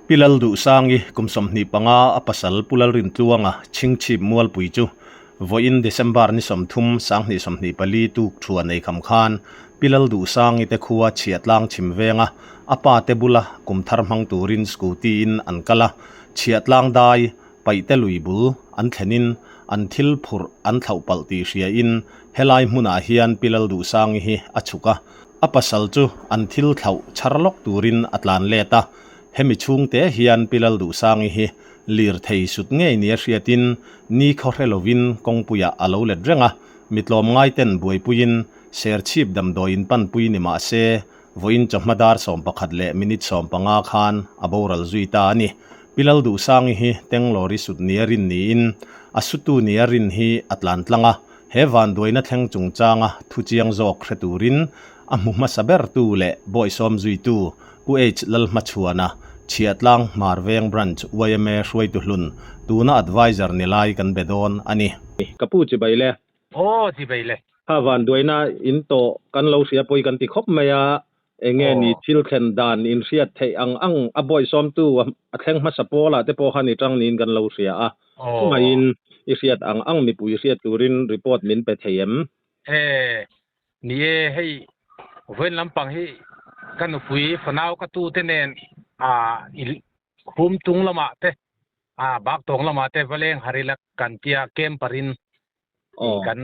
Pi Lalduhsangi kum 25 a pasal Pu Lalrintluanga chhingchhip mualpui chu vawiin December ni 30 2024 tuk thuan ei kham khan Pi Lalduhsangi te khua chhiahtlang chhim venga a pa te bula kum thar hmang turin scooty in an kal a, chhiahtlang dai paihte lui bul an thlenin an thil phurh an thlauh palh tih hriain helai hmunah hian Pi Lalduhsangi hi a chhuk a, a pasal chu an thil thlauh chhar lawk turin a tlan let a, hemi chhungte hian Pi Lalduhsangi hi lirthei sut ngei nia hriatin ni khaw hre lovin kawngpuiah a lo let reng a, mi tlawmngai ten buaipuiin Serchhip damdawiin panpui ni mah se vawiin chawhma dar 11 leh minute 15 khan a boral zui ta a ni. Pi Lalduhsangi hi Tenglawri sut nia rin niin a sutu nia rin hi a tlan tlang a, he vanduaina thleng chungchanga thu chiang zawk hre turin a hmu hmasa bertu leh bawisawm zuitu Pu H Lalhmachhuana, Chhiahtlang Hmarveng Branch yma hruaitu hlun, tuna adviser ni lai kan be dawn a ni. Ka pu chibai le. Aw chibai le. Kha vanduaina in tawh kan lo hria pawi kan ti khawp mai a, enge ni thil thlen dan in hriat theih ang ang a bawisawmtu a thleng hmasa pawlah te pawh khan i tang niin kan lo hria a, chungaiin i hriat ang ang mipui hriat turin report min pe thei em? E, ni e, hei vawiin lampang hi ka nupui fanau ka tute nen a khum tung lamah te a bak tawng lamah te va leng harila kan tia camper in kan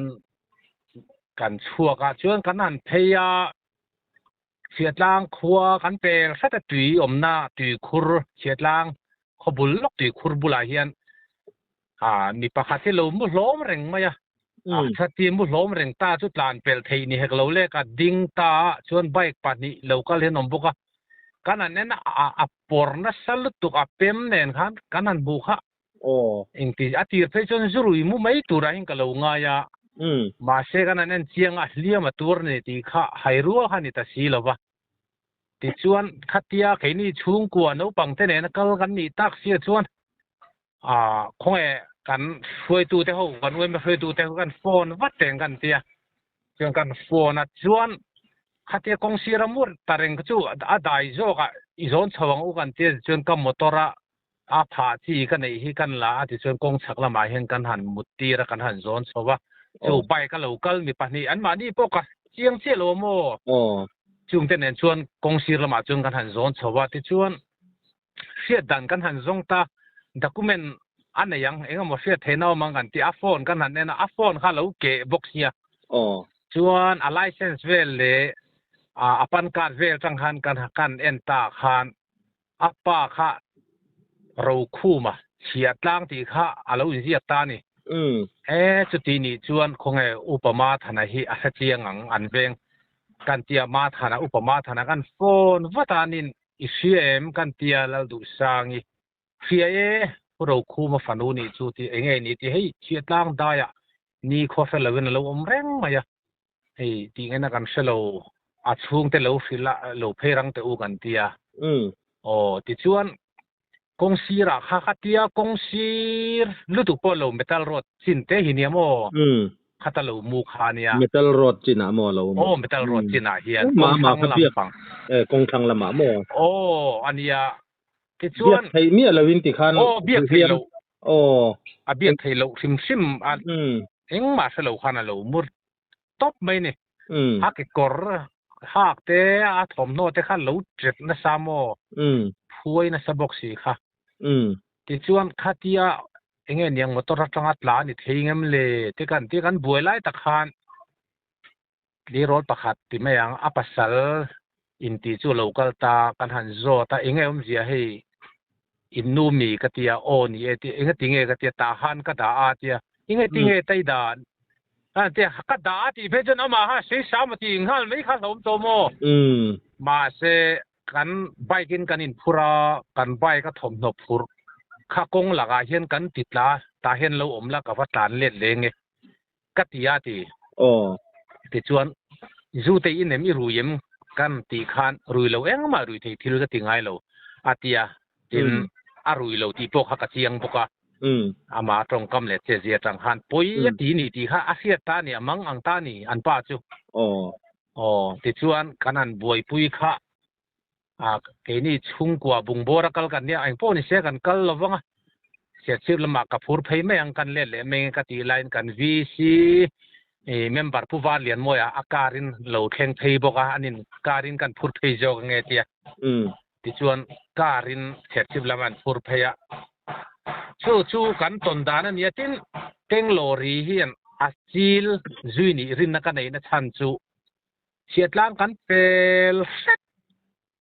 kan chhuak a, chuan kan han phei a. Chhiatlang khua kan pel hret a tui awmna tuikhur Chhiatlang khaw bul lawk tuikhur bulah hian ah mi pakhat hi lo mu hlawm reng mai a, a chhati mu hlawm reng ta chu tlan pelh theih ni hek lo lek a ding ta a chuan bike pahnih lo kal hian awm bawk a, kan han en a a pawr nasa lutuk a pem nen khan kan han hmuh kha Engti a tir phei chuan zu rui mu mai turah hian ka lo ngai a, mahse kan han en chiang a, hliam a tur ni tih kha hai rual kha a ni ta si lo va. Tichuan khatia keini chhungkua naupang te nena kal kan nih tak sia chuan khawnge kan hruaitute ho kan uaima hruaitute ho kan phone vat reng kan tia, chuan kan phone a chuan khatia kawng sira mur ta reng chu a dai zawk a i zawn chho ang u kan tia tichuan ka motor a A phah chi ka neih hi kan la a tichuan kawng chhak lamah hian kan han mut tir a, kan han zawn chho a. Chu bike a lo kal mi pahnih anmahni pawh ka chiang chiah lo a maw? Chungte nen chuan kawng sir lamah chuan kan han zawn chho a, tichuan hriat dan kan han zawng ta, document a nei ang eng emaw hriat theihna awm ang kan ti a, phone kan han en a, a phone kha a lo keh bawk sia. Chuan a license vel leh a pan card vel tang khan kan en ta khan A pa kha Rokhuma chhia tlang tih kha a lo inziak ta a ni. E, chuti nih chuan khawnge Upa Mathana hi a hre chiang ang, an veng kan tia Mathana, Upa Mathana kan phone vat a nin i hria em kan tia Lalduhsangi hria e, Pu Rokhuma fanu nih chu ti enge ni ti hei chhia tlang daiah ni khaw hre loin a lo awm reng mai a. Hei tih ngaihna kan hre lo, a chhungte lo hrilh a, lo phei rang teh u kan ti a. Aw, tichuan kawng sirah kha kha tia kawng sir lutuk pawh lo metal rod chin te hi nia maw? Khata lo mu kha nia. Metal rod chinah maw lo mu? Aw, metal rod chinah hian kawng thlang lampang. Kawng thlang lamah maw? Aw, a nia. Tichuan. Biak theih miah loin tikhan. Aw, biak theih loh. Aw. A biak theih loh hrim hrim a, engmah hre lo khan a lo mu tawp mai ni. A kekawr hak te, a thawmhnaw te kha lo ṭep nasa maw? Phuai nasa bawk si kha. Tichuan khatia enge niang motor atanga tla a ni thei ngem le te kan tia kan buai lai tak khan tleirawl pakhat ti mai ang a pasal inti chu lo kal ta kan han zawt a enge awmzia hei innu mi ka tia aw ni e ti enge tinge ka tia tah han ka dah a tia enge tinge tai dan a tia ka dah a tih phei chuan amah kha sei sam a tih nghal mai kha hlawm tawh maw mahse kan bike in kan inphur a kan bike a thawmhnaw phurh kha kawng lakah hian kan ti tla tah hian lo awm la ka va tlan let leng e ka ti a ti. Aw. Tichuan, zu te i nem i rui em kan tih khan rui lo engmah rui thei thil ka ti ngai lo a ti a, tin a rui lo tih pawh kha ka chiang bawk a. Amah tawngkam leh che zia tang khan pawi a ti ni tih kha a hriat ta ni, a mang ang ta ni an pa chu. Aw. Aw, tichuan kan han buaipui kha. A keini chhungkua bungbawr a kal kan nia, engpawh ni se kan kal lovang a, Serchhip lamah ka phur phei mai ang kan let leh mai ang ka tih laiin kan VC member Pu Varlianmawia a car in lo thleng phei bawk a, an in car in kan phur phei zawk ange tia. Tichuan car in Serchhip lamah an phur phei a, chu chu kan tawn dan a nia. Tin, Tenglawri hian a chil zui nih rinna ka neihna chhan chu Chhiatlang kan pel hret,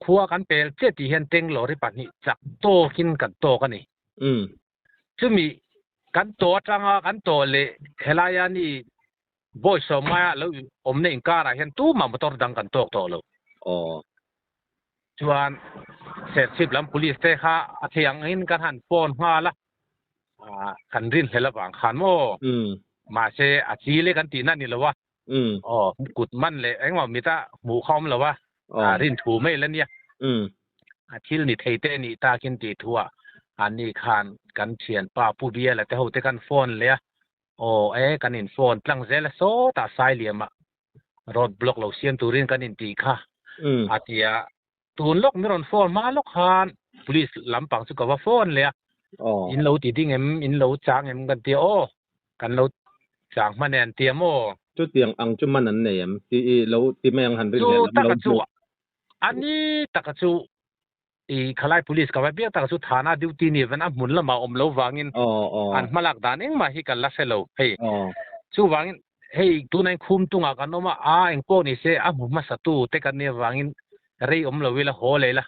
khua kan pel chiah tih hian Tenglawri pahnih chak tawkin kan tawk a ni. Chumi kan tawh atanga kan tawh leh helaia ni bawi sawm ngaia lo awmna inkarah hian tumah motor dang kan tawk tawh lo. Chuan Serchhip lam police te kha a thei angin kan han phone nghal a, kan rinhlel avang khan maw? Mahse a chil e kan tihna a ni lo a. Aw, kut man leh engmah mita hmuh kha awm lo a, rin thu mai la nia. A thil ni thei te nih takin tih thu ah anni khan kan thianpa Pu Biala te ho te kan phone leh a, aw e kan in phone tlang zel a sawtah Sailiamah road block lo siam turin kan intih kha a ti a. Tun lawk mi rawn phone hma lawk khan police lampang chu ka va phone leh a, in lo ti ding em, in lo chang em kan tia aw, kan lo chang hman e an tia maw? Chutiang ang chu man an nei em? Ti i lo ti mai ang han rin leh lam lo Chu taka chu a ni taka chu i khalai police ka va biak taka chu thana duty ni ven a hmun lamah awm lo vangin an hmalak dan engmah hi kan la hre lo hei. Chuvangin hei tunah in khum tungah kan awm a, a engpawh ni se a hmu hmasa tu te kan nih avangin rei awm lo ila haw leh ila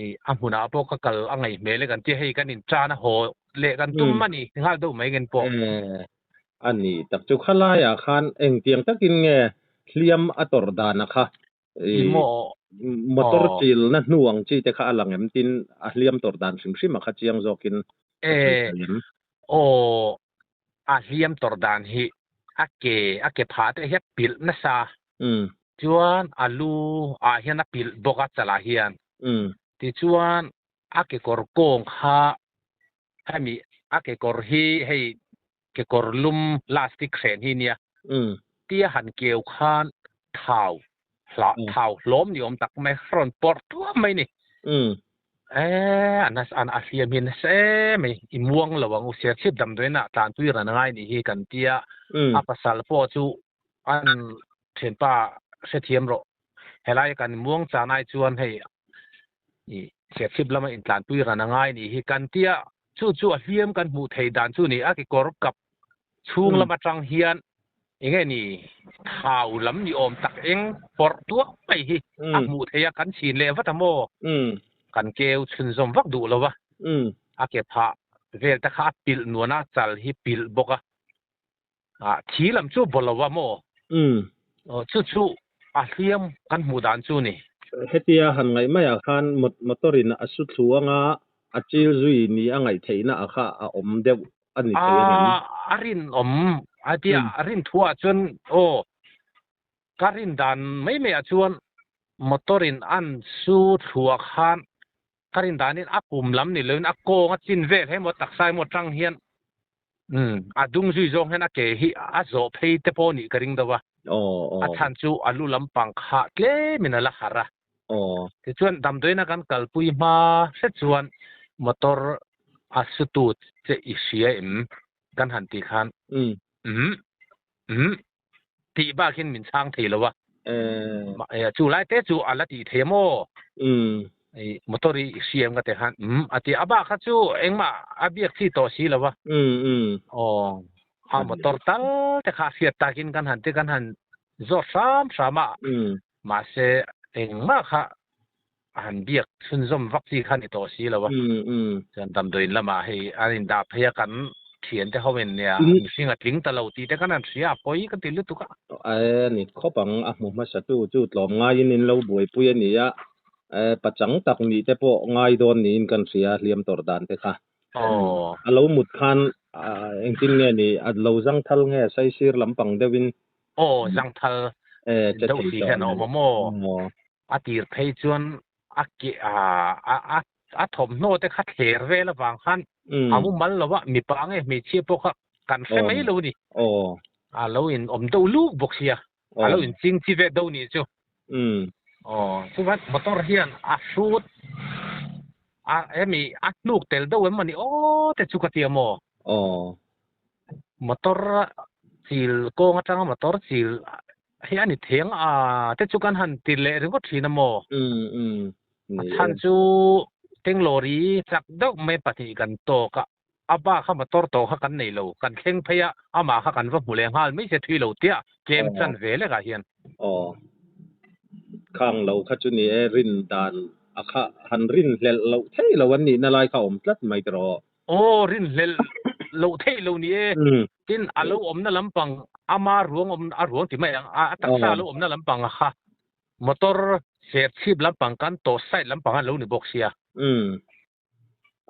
i a hmunah pawh ka kal a ngaih hmel e kan tia hei kan in tan a haw leh kan tum a ni nghal deuh mai ngen pawh. A ni tak chu khalaiah khan engtiang takin nge hliam a tawrh dan a kha i motor chilna hnu ang chi te kha a lang em tin a hliam tawrh dan hrim hrim a kha chiang zawkin a sawi thei em? Aw a hliam tawrh dan hi a ke a ke phah te hi a pilh nasa chuan a lu ah hian a pilh bawk a chalah hian tichuan a kekawr kawng kha hemi a kekawr hi hei kekawr lum plastic hren hi nia tia han keu khan thau hla thau hlawm ni awm tak mai rawn pawrh tuam mai ni. E an an a hliam hi nasa em mai i muang lo ang u Serchhip damdawiin ah tlanpui ran angai nih hi kan tia a pasal pawh chu an thianpa hrethiam rawh helai kan muang chan ai chuan hei i Serchhip lama intlanpui ran angai nih hi kan tia chu chu a hliam kan hmuh thei dan chu ni a kekawr kap Chhung lam atang hian enge ni thau lam ni awm tak eng pawrh tuak mai hi a hmuh theih a, kan chhin leh vat a maw? Kan keu chhunzawm vak duh lo a, a ke phah vel te kha a pilh nuan a, chal hi pilh bawk a, ah thi lam chu baw lo a maw? Chu chu a hliam kan hmuh dan chu ni. Hetia han ngaih maiah khan motor in a su thlu anga a chil zui ni a ngaih theihna a kha a awm deuh a ni thei a ngem? A rinawm a tia a rin thuah chuan aw ka rin dan mai mai ah chuan motor in an su thluah khan ka rin danin a pum lam ni loin a kawng a chin vel he maw taksa emaw tang hian a dung zui zawng hian a ke hi a zawh phei te pawh nih ka ring deuh a a chhan chu a lu lampang kha tlemin a la harh a. Tichuan damdawiina kan kalpui hma hret chuan motor a sutu che i hria em kan han tih khan umm umm tih bakin min chhang thei lo a, chu lai te chu a la tih thei a maw? Motor i hria em ka tih khan umm a ti a, a bak kha chu engmah a biak chi tawh si lo a, aw a motor tal te kha a hriat takin kan han ti kan han zawt hram hram a. Mahse, engmah kha a han biak chhunzawm vak chi kha ni tawh si lo a. Chuan damdawiin lamah hei an indah phei a, kan thiante ho in nia mihring a tling ta lo tih te kan han hria a, pawi ka ti lutuk a. A ni khawp ang, a hmu hmasa tu chu tlawm ngaiin in lo buaipui a ni a, pachang tak nih te pawh ngai dawn niin kan hria hliam tawrh dan te kha. A lo mut khan engtin nge ni, a lo zangthal nge saisir lampang deuhin Aw, zangthal deuh si hian a awm a maw? A tir phei chuan a ke a a thawmhnaw te kha thler vel avang khan a mu mal lo a, mipa nge hmeichhia pawh kha kan hre mai lo a ni. A lo in awm deuh luk bawk sia, a lo in ching chi ve deuh nih chu. Aw chuan motor hian a hrut a hemi a hnuk tel deuh em mawni aw te chu ka ti a maw? Aw. Motor chil kawng atanga motor chil hi a ni theng a te chu kan han ti leh ringawt thin a maw? Um um. A Ni chhan e. chu Tenglawri chak deuh mai pahnih kan tawk a, a ba kha motor tawh kha kan nei lo, kan thleng phei a, amah kha kan va hmu leh nghal mai se thui lo tia tlem chan ve lekah hian. Aw. Khang lo kha chu ni e, rin dan a kha han rin hlelh loh theih lo an nihna lai kha a awm tlat mai tiraw. Aw, rin hlelh loh theih lo ni e. Tin, a lo awmna lampang ama ruang awm a ruang ti mai ang a, a taksa a lo awmna lampang kha motor ser chhip lampang kan tawh side lampang an lo ni bawk sia. Umm.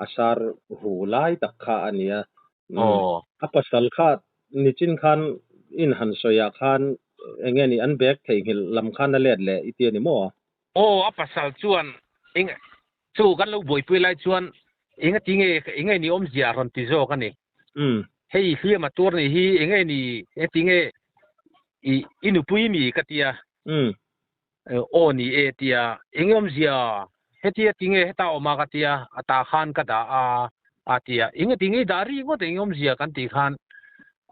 A sar hu lai tak kha a nia. Aw. A pasal kha nichin khan in han sawiah khan eng nge ni an bag theihnghilh lam khan a let leh i ti a ni maw? Aw, a pasal chuan eng chu kan lo buaipui lai chuan eng a ti nge eng nge ni awmzia a rawn ti zawk a ni. Hei hliam a tuar nih hi eng nge ni eng ti nge i i nupui mi ka tia. Aw ni e tia eng nge awmzia hetia ti nge heta awm a ka tia a ta khan ka dah a a tia eng nge ti nge i dah ri ngawt eng nge awmzia kan tih khan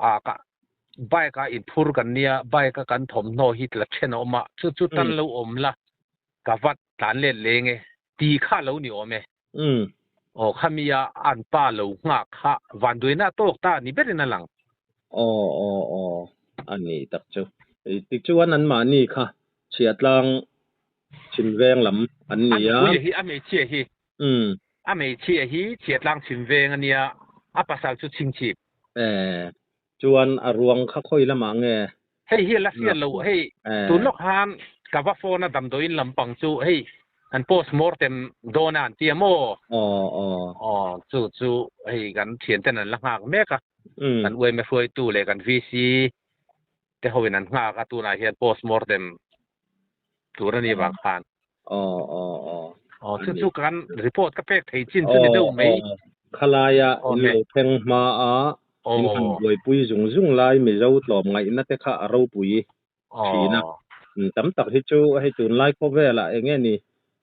a ka bike a inphur kan nia bike a kan thawmhnaw hi tla then a awm a chu chu tan lo awm la ka vat tlan let leng e ti kha lo ni awm e. Aw khami a an pa lo nghak kha vanduaina a tawk ta ni berin a lang. Aw aw aw a ni tak chu. Tichuan anmahni kha chhiahtlang chhimveng lam an ni a. A nupui hi a hmeichhia hi. A hmeichhia hi chhiahtlang chhimveng a nia, a pasal chu chhingchhip. E, chuan a ruang kha khawi lamah nge? Hei hi a la hriat lo, hei tun lawk khan ka va phone a damdawiin lampang chu hei an post mortem dawn a an ti a maw? Aw aw. Aw chu chu hei kan thian ten an la nghak mek a, kan UMA hruaitu leh kan VC te hoin an nghak a tunah hian post mortem tur a nih vang khan. Aw aw aw. Aw chu chu kan report ka pek thei chin chu ni deuh mai. Khalaia in lo thleng hma a in han buaipui zung zung lai Mizo tlawm ngaihna te kha a ropui thin a. Tam tak hi chu hei tunlai khawvelah eng nge ni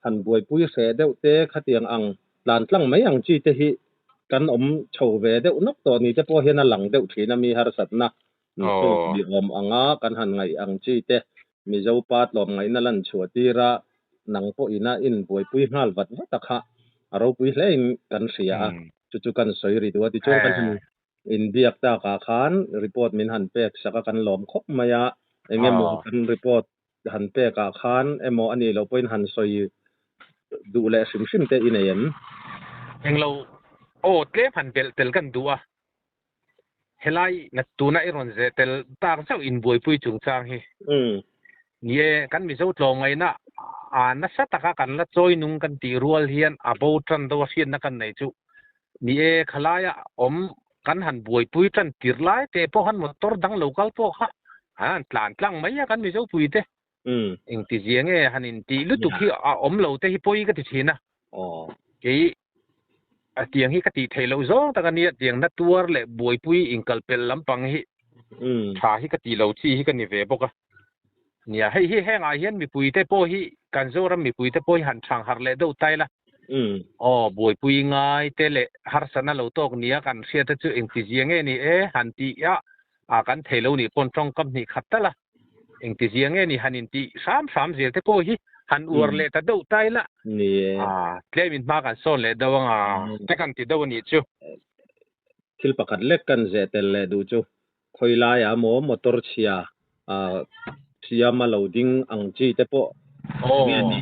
han buaipui hreh deuh te khatiang ang tlan tlang mai ang chi te hi kan awm chho ve deuh nawk tawh ni te pawh hian a lang deuh thin a mi harsatna Tawk ni awm anga kan han ngaih ang chi te Mizo pa tlawmngaihna lan chhuah tir a, nang pawh ina in buaipui nghal vat vat a kha a ropui hle in kan hria a, chu chu kan sawi ri duh a. Tichuan kan han inbiak takah khan report min han pek sak a, kan lawm khawp mai a, eng emaw kan report han pek ah khan emaw a nih loh pawhin han sawi duh leh hrim hrim te i nei em? Englo aw tlem han belh tel kan duh a, Helai na tuna i rawn zeh tel tak zauh inbuaipui chungchang hi. Ni e, kan Mizo tlawmngaihna a nasa taka kan la chawi nung kan tih rual hian a bo tan deuh a hriatna kan nei chu. Ni e, khalaia awm kan han buaipui tan tirh lai te pawh khan motor dang lo kal pawh kha an tlan tlang mai a kan Mizo puite. Engtizia nge han intih lutuk hi a awm lo te hi pawi ka ti thin a. Kei a tiang hi ka tih theih loh zawng tak a nia, tiang na tuar leh buaipui inkalpelh lampang hi tha hi ka tih lo chi hi ka ni ve bawk a. Nia, hei hi hengah hian mipuite pawh hi kan Zoram mipuite pawh hi han thang harh leh deuh ta ila. Aw, buaipui ngai te leh harsatna lo tawk nia kan hriat te chu engtizia nge ni e han tih a, a kan thei lo nih pawn tawngkam hnih khat tal a. Engtizia nge ni han intih hram hram zel te pawh hi han uar leh ta deuh ta ila. Ni e. Tlem in hma kan sawn leh deuh anga te kan ti deuh a nih chu. Thil pakhat lek kan zeh tel leh duh chu khawi laiah maw motor chhia siama lo ding ang chi te pawh enge ni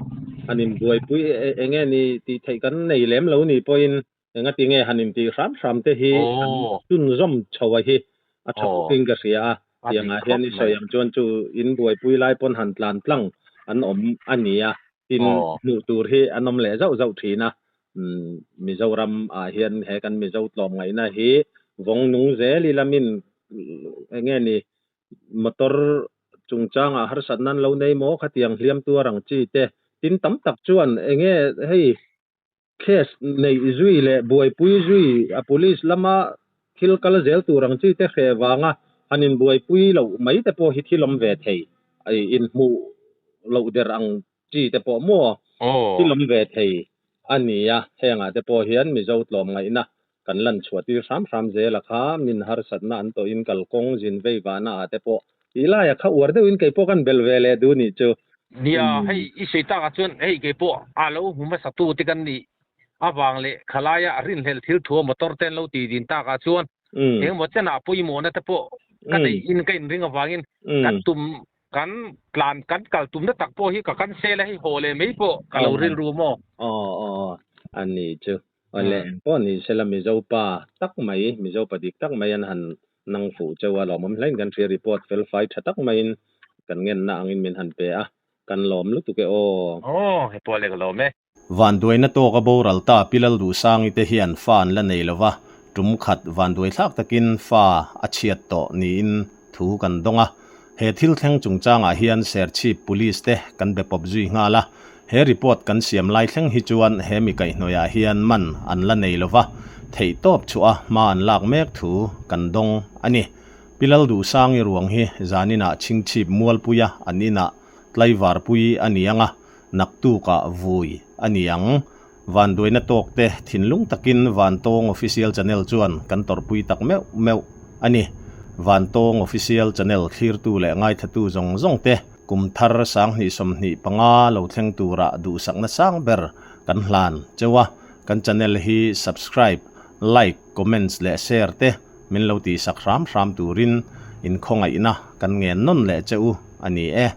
han inbuaipui enge ni tih theih kan nei lem lo ni pawhin Engati nge han intih hram hram te hi an chhunzawm chho a hi a tha khawpin ka hria a, tiangah hian i sawi ang chuan chu in buaipui lai pawn han tlan tlang an awm a ni a, tin hmuh tur hi an awm leh zauh zauh thin a, Mizoram ah hian he kan Mizo tlawmngaihna hi vawng nung zel ila min enge ni motor chungchangah harsatna an lo nei maw khatiang hliam tuar ang chi te, tin tam tak chuan enge hei Case neih zui leh buaipui zui a police lama thil kal zel tur ang chi te hreh vanga han inbuaipui loh mai te pawh hi thil awm ve thei inhmuh loh der ang chi te pawh maw thil awm ve thei a ni a, hengah te pawh hian Mizo tlawmngaihna kan lan chhuah tir hram hram zel a kha, min harsatna an tawhin kalkawng zin vei vahna ah te pawh tih laia kha uar deuhin kei pawh kan bel ve leh duh nih chu. Nia, hei i sawi takah chuan hei kei pawh a lo hmu hmasa tu te kan nih avang leh khalaia rinhlelh thil thua motor te an lo tih din takah chuan engemaw chenah pawimawhna te pawh ka neih in ka inring avangin kan tum Kan tlan kan kal tumna tak pawh hi ka cancel a, hei haw leh mai pawh ka lo rilru maw? Aw aw a ni chu. Awle pawh ni sela Mizo pa tak mai, Mizo pa dik tak mai an han nang fuh cheu a, lawmawm hlein kan hria report fel fai tha tak maiin kan ngenna angin min han pe a, kan lawm lutuk e aw. Aw he pawh le ka lawm e. Vanduaina tawka boral ta Pi Lalduhsangi te hian fa an la nei lo va, tum khat vanduai thlak takin fa a chhiat tawh niin thu kan dawng a. He thil thleng chungchangah hian Serchhip Police te kan be pawp zui nghal a, he report kan siam lai thleng hi chuan he mi kaihhnawihah hian man an la nei lo va, theihtawp chhuah a hma an lak mek thu kan dawng a ni. Pi Lalduhsangi ruang hi zaninah Chhingchhip Mualpuia an inah tlaivarpui a ni ang a, Naktukah vui a ni ang. Vanduaina tawk te thinlung takin Vantawng Official Channel chuan kan tawrhpui tak meuh meuh a ni. Vantawng Official Channel thlirtu leh ngaithatu zawng zawng te kum thar 2025 lo thleng turah duhsakna sang ber kan hlan cheu a. Kan channel hi subscribe, like, comments leh share te min lo tihsak hram hram turin inkhawngaihna kan ngen nawn leh che u a ni e.